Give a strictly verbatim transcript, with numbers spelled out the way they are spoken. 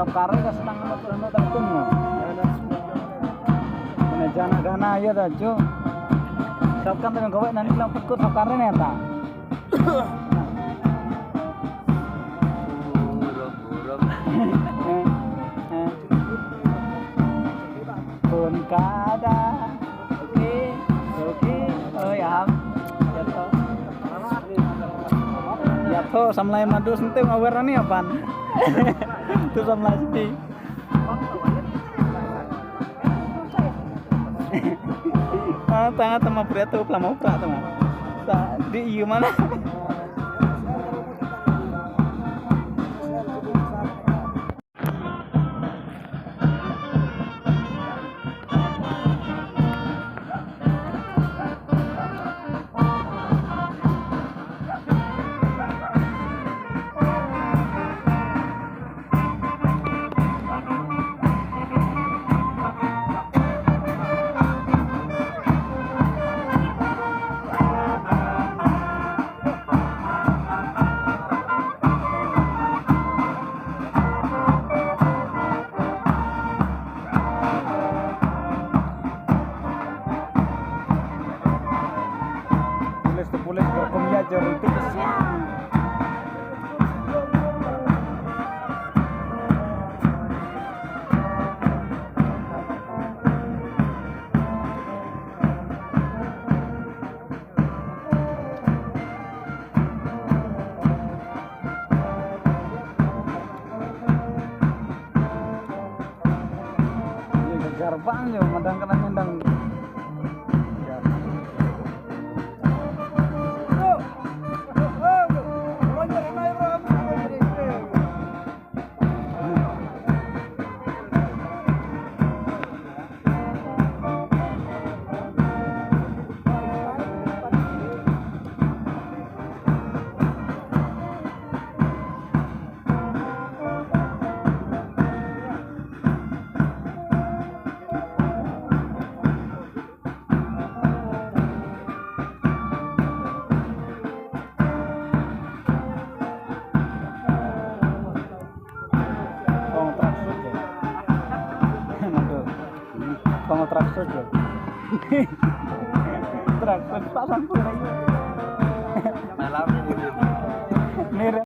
Kare ka senang amat tu, anu tak tun mo. Kena jana gana ya dah jo. Sabkan tu kau nak ni lang pukul sabkan ni ta. Burung, burung. Eh, eh. Pun kada. Oke, oke. Oh ya. Ya to. Ya to, samlai madus nanti mawer ni apan. Tu samlai sini. Ah, tanga tama pria tu pelama pria tama. Tak di mana? Pulis tu pulis berkum ya jor tu kesian. Gerbang je, madang kena nyendang. Kong traksud je. Kong traksud je. Traksud pasang pun lagi. Malam ni. Ni re